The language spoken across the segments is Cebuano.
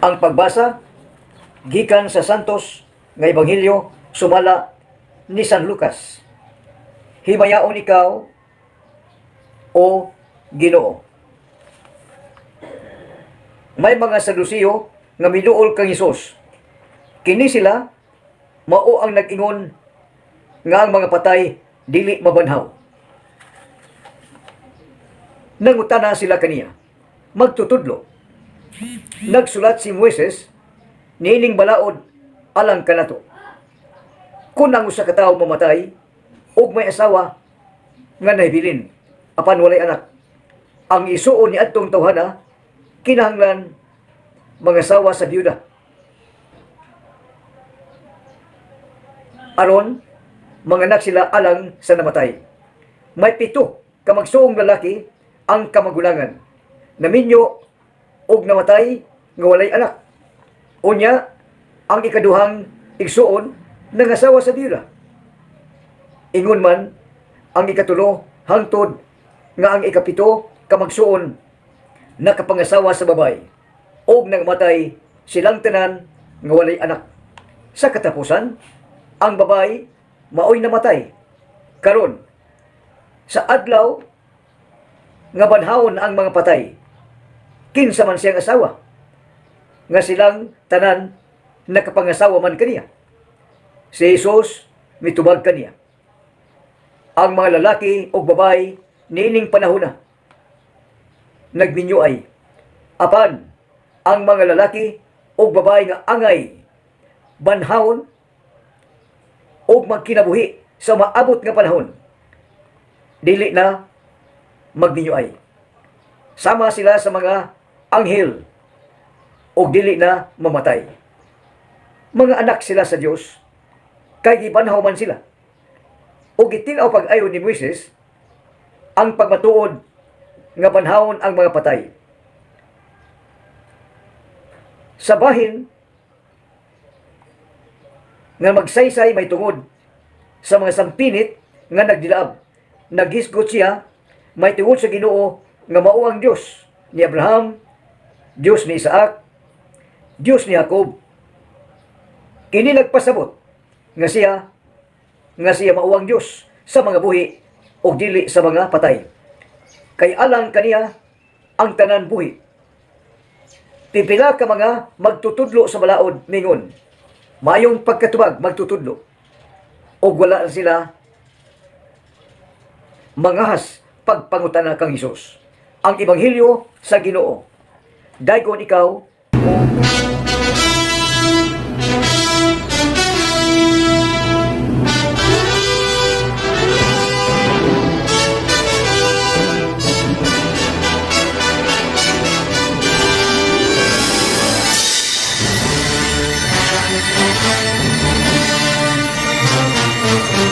Ang pagbasa gikan sa Santos nga Ebanghelyo sumala ni San Lucas. Himayaon ikaw, o Ginoo. May mga Sadusiyo nga miduol kang Hesus. Kini sila mao ang nag-ingon nga ang mga patay dili mabanhaw. Nangutana sila kaniya, "Magtutudlo, nagsulat si Moises niining balaod alang kanato. Kung ang usa ka tawo mamatay ug may asawa nga nahibilin apan walay anak, ang isuon ni adtong tawhana kinahanglan mangasawa sa biyuda aron manganak sila alang sa namatay. May 7 ka magsuong lalaki ang kamagulangan. Naminyo og namatay nga walay anak. Unya, ang ikaduhang igsuon nangasawa sa biyuda. Ingon man ang ikatulo hangtod nga ang 7 ka magsuon nakapangasawa sa babay og namatay silang tanan nga walay anak. Sa katapusan, ang babay maoy namatay. Karon, sa adlaw nga banhawon ang mga patay, kinsa man siyang asawa, nga silang tanan nakapangasawa man kaniya?" Si Jesus mitubag kaniya, "Ang mga lalaki o babay niining panahon na nagminyo ay, apan ang mga lalaki o babay nga angay banhawon o magkinabuhi sa maabot nga panahon, dili na magminyo ay. Sama sila sa mga anghel o dili na mamatay. Mga anak sila sa Dios kay gibanhaw man sila. O gitin-aw pag-ayo ni Moises ang pagmatuod nga banhawon ang mga patay. Sa bahin nga magsaysay may tungod sa mga sampinit nga nagdilaab, naghisgot siya may tungod sa Ginoo nga mao ang Dios ni Abraham, Dios ni Isaac, Dios ni Jacob. Kini nagpasabot nga siya mao ang Dios sa mga buhi ug dili sa mga patay. Kay alang kaniya ang tanan buhi." Pipila ka mga magtutudlo sa balaod mingon, "Mayong pagkatubag, magtutudlo," ug wala sila mangahas pagpangutana kang Hesus. Ang Ebanghelyo sa Ginoo. Daygon ikaw,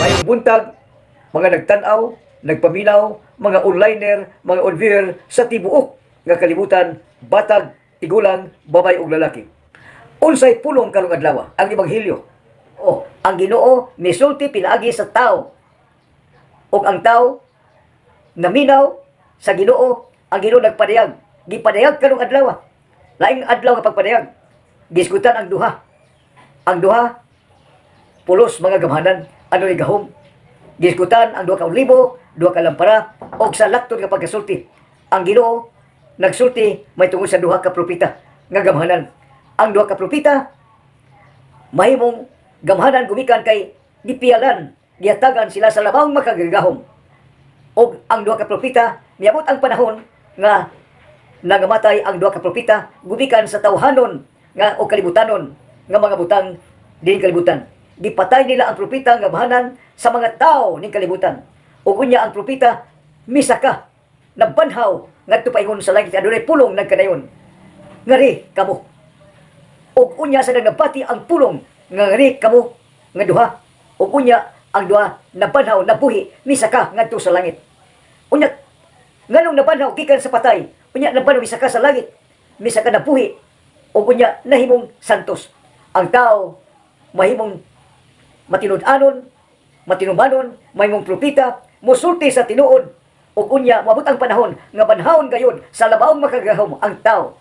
Mayong buntag, mga nagtanaw, nagpaminaw, mga onliner, mga onviewer sa tibuok nga kalibutan, batag, tigulang, babay ug lalaki. Unsay pulong karong adlaw? Ang Ebanghelyo. Oh, ang Ginoo misulti pinaagi sa tao. Ug ang tao naminaw sa Ginoo, ang Ginoo nagpadayag. Gipadayag karong adlaw. Laing adlaw nga pagpadayag. Gisgutan ang duha. Ang duha pulos mga gamhanan, ano ni gahom. Gisgutan ang 2 ka olibo, 2 ka lampara, og sa lakton nga pagkasulti. Ang Ginoo nagsulti may tungod sa duha ka propeta nga gamhanan. Ang duha ka propeta mahimong gamhanan gumikan kay gipialan, gihatagan sila sa labawng makagagahom. Og ang duha ka propeta, miabot ang panahon nga nangamatay ang duha ka propeta gumikan sa tawhanon nga o kalibutanon nga mga butang din kalibutan. Gipatay nila ang propeta nga gamhanan sa mga tao ning kalibutan. Ug unya ang propeta misaka, nabanhaw ngadto paingon sa langit, adunay pulong nagkanayon, "Ngari kamo." Ug unya sa nabati ang pulong nga "Ngari kamo" nga duha, ug unya ang duha nabanhaw, nabuhi, misaka ngadto sa langit. Unya nganong nabanhaw gikan sa patay? Unya nabanhaw, misaka sa langit, misaka, nabuhi, ug unya nahimong santos. Ang tao mahimong matinud-anon, matinumanon, mahimong propeta, musulti sa tinuod, ug unya moabot ang panahon nga banhawon gayud sa labawng makagagahom ang tao.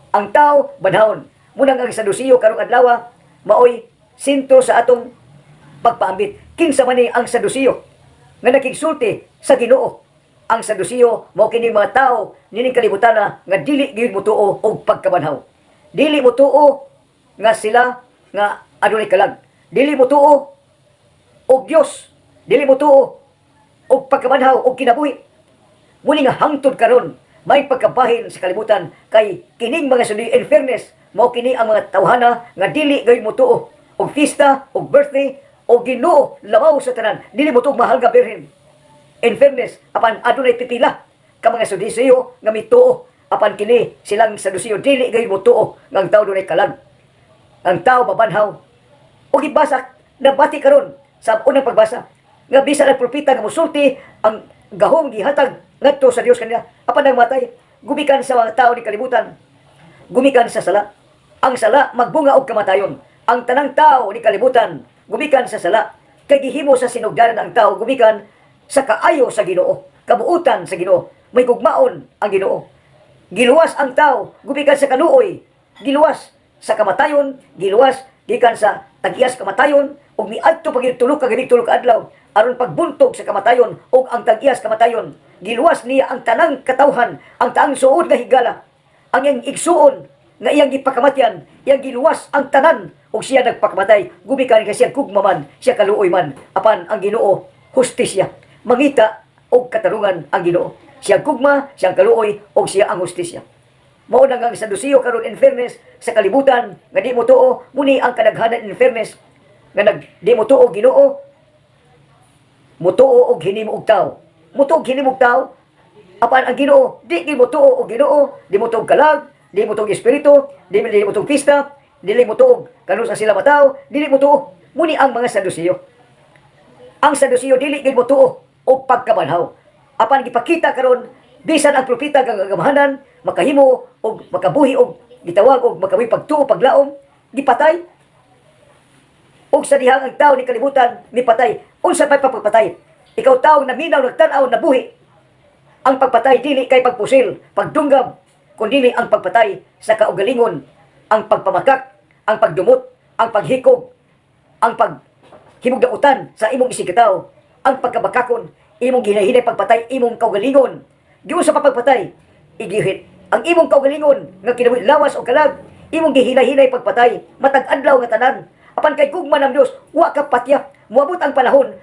Ang tao banhawon. Mao nang ang Sadusiyo karong adlaw maoy sentro sa atong pagpaambit. Kinsa man ni ang Sadusiyo nga nakigsulti sa Ginoo? Ang Sadusiyo mao kini mga tao nining kalibutan nga dili gyud motuo og pagkabanhaw. Dili motuo nga sila nga adunay kalag. Dili motuo og Dios. Dili motuo og pagkabanhaw og kinabuhi. Muni nga hangtod karon may pagkabahin sa kalibutan kay kining mga Sadusiyo, in fairness, mao kini ang mga tawhana nga dili gayud motuo og fiesta og birthday og Ginoo labaw sa tanan. Dili motuo og mahal nga Birhen. In fairness, apan adunay pipila ka mga Sadusiyo nga mituo, apan kini silang Sadusiyo dili gayud motuo nga ang tao dunay kalag, ang tao mabanhaw. Ug gibasa, nabati karon sa unang pagbasa nga bisan ang propeta nga musulti ang gahom gihatag ngadto sa Dios kanila, apan nagmatay gumikan sa mga tao ni kalibutan, gumikan sa sala. Ang sala magbunga og kamatayon. Ang tanang tao ni kalibutan gumikan sa sala kay gihimo sa sinugdanan ang tao gumikan sa kaayo sa Ginoo, kabuutan sa Ginoo. May gugmaon ang Ginoo. Giluwas ang tao gumikan sa kaluoy, giluwas sa kamatayon, giluwas gikan sa tag-iyas kamatayon ug miadto pag 3 ka gabi, 3 ka adlaw aron pagbuntog sa kamatayon ug ang tag-iyas kamatayon. Giluwas niya ang tanang katawhan, ang taang suod nga higala, ang iyang igsuon nga iyang gipakamatyan, iyang giluwas ang tanan ug siya nagpakamatay gumikan kay siya gugma man, siya kaluoy man. Apan ang Ginoo hustisya, mangita og katarungan ang Ginoo. Siya gugma, siya ang kaluoy ug siya ang hustisya. Mao na nga ang Sadusiyo karon, in fairness, sa kalibutan nga di mo tuo, muni ang kadaghanan, in fairness, nga nag di mo tuo Ginoo, mutuo og hinimo og tao. Mutuo og hinimo og tao. Apan ang Ginoo, di gid motuo og Ginoo, di motuo og kalag, di motuo og espiritu, di motuo og pista, dili motuo og kanus-a sila mataw, dili motuo. Muni ang mga Sadusiyo. Ang Sadusiyo dili gid motuo og pagkabanhaw. Apan gipakita karon, bisan ang propeta nga gamhanan makahimo og makabuhi og gitawag og makabuhi pagtuo paglaom, gipatay. Og sa dihang ang tao ni kalibutan nipatay, unsa pay pagpatay? Ikaw tao naminaw, nagtan-aw, nabuhi. Ang pagpatay dili kay pagpusil, pagdunggab, kundi ang pagpatay sa kaugalingon, ang pagpamakak, ang pagdumot, ang paghikog, ang paghimugdautan sa imong isigkatawo, ang pagkabakakon, imong ginahinay pagpatay imong kaugalingon. Giunsa pa pagpatay? Igihit ang imong kaugalingon nga kinabuhi, lawas o kalag, imong gihinay-hinay pagpatay matag adlaw nga tanan. Apan kay gugma ng Dios, wa ka patya. Moabot ang panahon,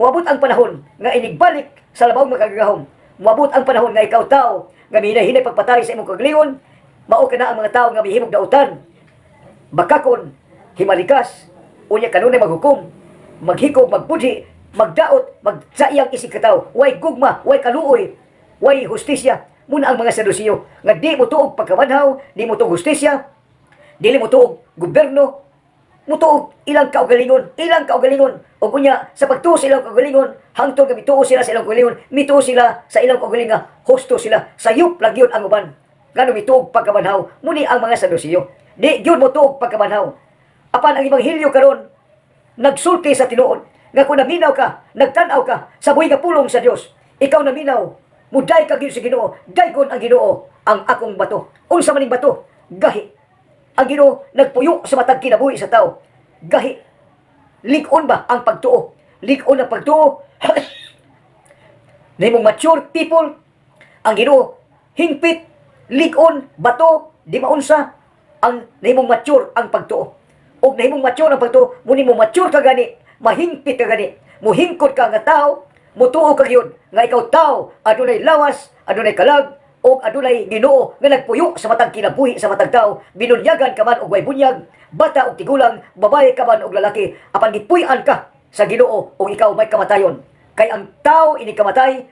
moabot ang panahon nga inigbalik sa labaw makagagahom. Moabot ang panahon nga ikaw tao nga mihinay-hinay pagpatay sa imong kaugalingon, mao kana ang mga tao nga mihimog dautan, bakakon, himalikas, unya kanunay maghukom, maghikog, magbudhi, magdaot, magsaiyang isig katawo, way gugma, way kaluoy, way hustisya. Muna ang mga Sadusiyo nga di mo tuog pagkabanhaw, di mo tuog hustisya, dili mo tuog gobyerno, mutuog ilang kaugalingon, ilang kaugalingon. Ug unya sa pagtuo sa ilang kaugalingon, hangtod nga mituo sila sa ilang kaugalingon, mituo sila sa ilang kaugalingon nga husto sila. Sayop lang gyud ang uban. Ngano mituog pagkabanhaw, muni ang mga Sadusiyo. Di gyud motuog pagkabanhaw. Apan ang ebanghelyo karon nagsulti sa tinuod nga kung naminaw ka, nagtan-aw ka sa buhi nga pulong sa Dios, ikaw naminaw, muday ka gyud sa Ginoo, daygon ang Ginoo ang akong bato. Unsa man ning bato? Gahi. Ang Ginoo nagpuyo sa matag kinabuhi sa tao. Gahi. Lig-on ba ang pagtuo? Lig-on ang pagtuo. Nahimong mature people, ang Ginoo hingpit, lig-on, bato, di maunsa ang nahimong mature ang pagtuo. Og nahimong mature ang pagtuo, muni mo mature ka gani, mahingpit ka gani, muhingkod ka nga tao, mutuo ka gyud nga ikaw tao adunay lawas, adunay kalag, og adunay Ginoo nga nagpuyo sa matag kinabuhi sa matag tao, binunyagan ka man og way bunyag, bata og tigulang, babae ka man og lalaki, apan gipuy-an ka sa Ginoo og ikaw may kamatayon. Kay ang tao ini kamatay,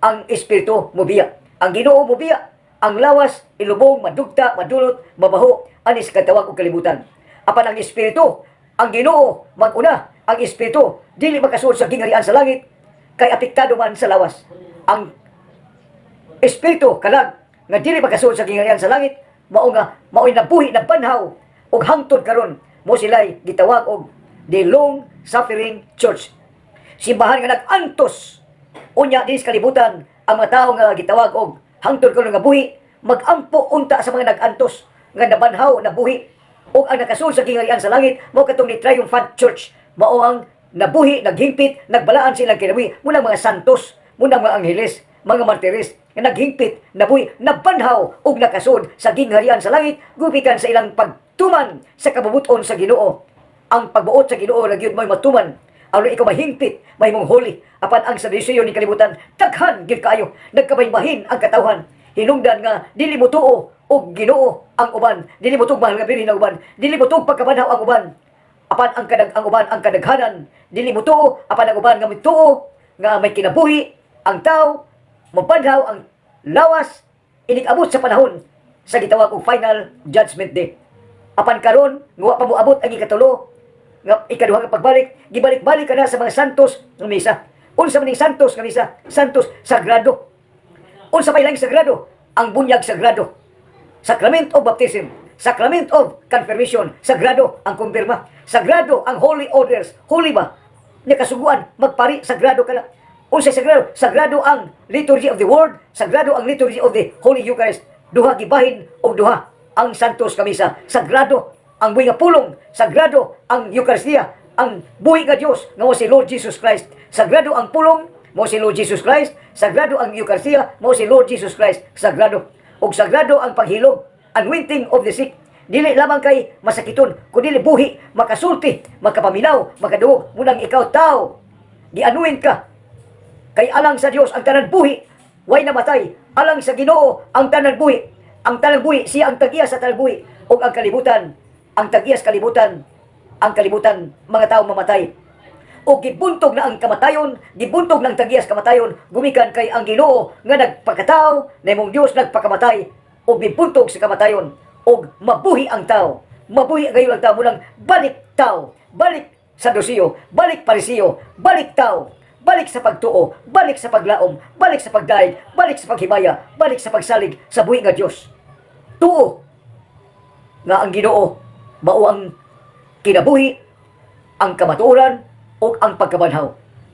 ang espiritu mobiya. Ang Ginoo mobiya, ang lawas ilubong, madugta, madulot, mabaho, anis katawag og kalibutan. Apan ang espiritu, ang Ginoo maguna, ang espiritu dili makasuod sa gingharian sa langit kay apektado man sa lawas. Ang espiritu kalag nga dili makasuod sa gingharian sa langit, mao nga mao'y nabuhi, nabanhaw ug hangtod karon mo sila'y gitawag og the Long Suffering Church. Simbahan nga nag-antos unya dinhi sa kalibutan. Ang mga tao nga gitawag og hangtod karon nga buhi, magampo unta sa mga nag-antos nga nabanhaw, nabuhi. Ug ang nakasuod sa gingharian sa langit mao katong ni Triumphant Church. Mao ang nabuhi, naghingpit, nagbalaan silang kinabuhi munang mga santos, munang mga angheles, mga martires nga naghingpit, nabuhi, nabanhaw ug nakasuod sa gingharian sa langit gumikan sa ilang pagtuman sa kabubuton sa Ginoo. Ang pagbuot sa Ginoo ra gyud mo'y matuman. Aron ikaw mahingpit, mahimong holy. Apan ang Saduceo ni kalibutan, daghan gyud kaayo. Nagkabahin-bahin ang katawhan. Hinungdan nga dili mo tuo og Ginoo ang uban, dili mo tuo mahal nga birhen ang uban, dili mo tuo pagkabanhaw ang uban. Apan ang uban ang kadaghanan, dili mo tuo, apan ang uban nga mituo nga may kinabuhi ang tao, mabanhaw ang lawas inig-abot sa panahon sa gitawag og final judgment day. Apan karon nga wa pa moabot ang ikatulo nga ikaduha nga pagbalik, gibalik-balik ka na sa mga santos nga misa. Unsa man ning santos nga misa? Santos, sagrado. Unsa may laing sagrado? Ang bunyag sagrado. Sacrament of baptism, sacrament of confirmation, sagrado ang kumpirma, sagrado ang holy orders, holy ba? Nya kasuguan, magpari, sagrado ka na. Unsa sagrado? Sagrado ang liturgy of the word, sagrado ang liturgy of the Holy Eucharist. Duha gibahin og duha ang santos nga misa. Sagrado ang buhi nga pulong, sagrado ang Eucharistia, ang buhi nga Dios nga mo si Lord Jesus Christ. Sagrado ang pulong, mo si Lord Jesus Christ, sagrado ang Eucharistia, mo si Lord Jesus Christ, sagrado. Ug sagrado ang paghilom, anointing of the sick. Dili lamang kay masakiton, kundi buhi, makasulti, makapaminaw, makaduog, munang ikaw tao, gianuin ka. Kay alang sa Dios ang tanan buhi, way namatay. Alang sa Ginoo ang tanan buhi. Ang tanan buhi, siya ang tag-iya sa tanan buhi. Ug ang kalibutan, ang tag-iya sa kalibutan, ang kalibutan, mga tao mamatay. O gibuntog na ang kamatayon, gibuntog na ang tag-iya sa kamatayon, gumikan kay ang Ginoo nga nagpakatao, na imong Dios nagpakamatay, o gibuntog sa kamatayon, og mabuhi ang tao. Mabuhi gayon ang tao, munang balik tao, balik Saduceo, balik Pariseo, balik tao, balik sa pagtuo, balik sa paglaom, balik sa pagdaig, balik sa paghimaya, balik sa pagsalig sa buhi nga Dios. Tuo nga ang Ginoo mao ang kinabuhi, ang kamatuoran ug ang pagkabanhaw.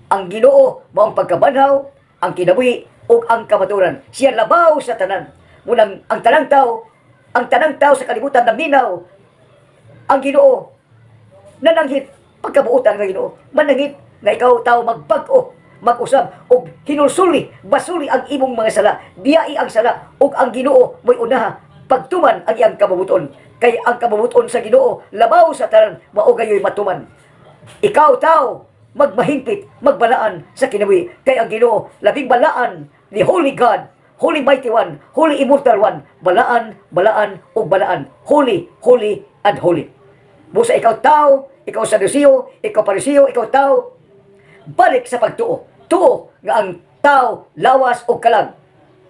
Ang Ginoo mao ang pagkabanhaw, ang kinabuhi ug ang kamatuoran. Siya labaw sa tanan. Munang ang tanang tao sa kalibutan naminaw ang Ginoo nananghit pagkabuotan nga Ginoo. Mananghit nga ikaw tao magbag-o, mag-usab og hinulsuli, basuli ang imong mga sala, biyai ang sala ug ang Ginoo mo'y unaha pagtuman ang iyang kabubuton. Kay ang kabubuton sa Ginoo labaw sa tanan, mao gayoy matuman. Ikaw tao, magmahingpit, magbalaan sa kinabuhi. Kay ang Ginoo labing balaan, the Holy God, Holy Mighty One, Holy Immortal One, balaan, balaan ug balaan, holy, holy and holy. Busa ikaw tao, ikaw Saduceo, ikaw Pariseo, ikaw tao, balik sa pagtuo. Tuo nga ang tao, lawas o kalag.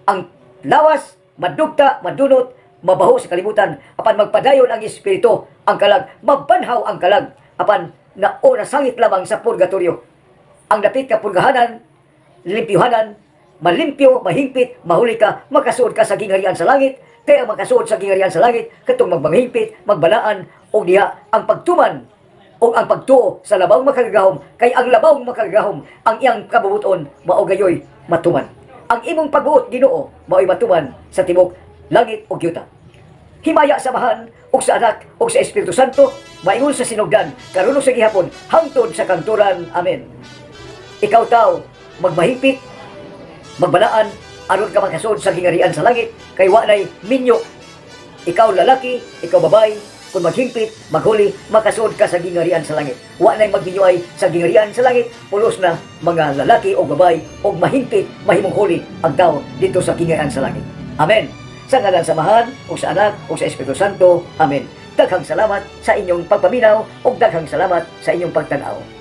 Ang lawas, madugta, madunot, mabaho sa kalibutan. Apan magpadayon ang espiritu, ang kalag, mabanhaw ang kalag. Apan na o nasangit lamang sa purgatorio. Ang dapit ka purgahanan, limpyuhanan, malimpyo, mahingpit, mahuli ka, makasuod ka sa gingharian sa langit, kaya ang makasuod sa gingharian sa langit, katong magmahingpit, magbalaan, o diha ang pagtuman o ang pagtuo sa labawng makagagahom, kay ang labawng makagagahom, ang iyang kabubuton, mao gayoy matuman. Ang imong pagbuot, Ginoo, mao'y matuman sa tibok langit ug yuta. Himaya sa Amahan, ug sa Anak, ug sa Espiritu Santo, maingon sa sinugdan, karon ug sa gihapon, hangtod sa kangturan. Amen. Ikaw tao, magmahingpit, magbalaan, aron ka makasuod sa gingarian sa langit, kay wa nay minyo. Ikaw lalaki, ikaw babae, kung maghingpit, maghuli, makasuod ka sa gingarian sa langit. Wa nay magminyoay sa gingarian sa langit, pulos na mga lalaki o babae, o mahingpit, mahimong huli ang tao dito sa gingarian sa langit. Amen. Sa ngalan sa Amahan, ug sa Anak, ug sa Espiritu Santo. Amen. Daghang salamat sa inyong pagpaminaw ug daghang salamat sa inyong pagtan-aw.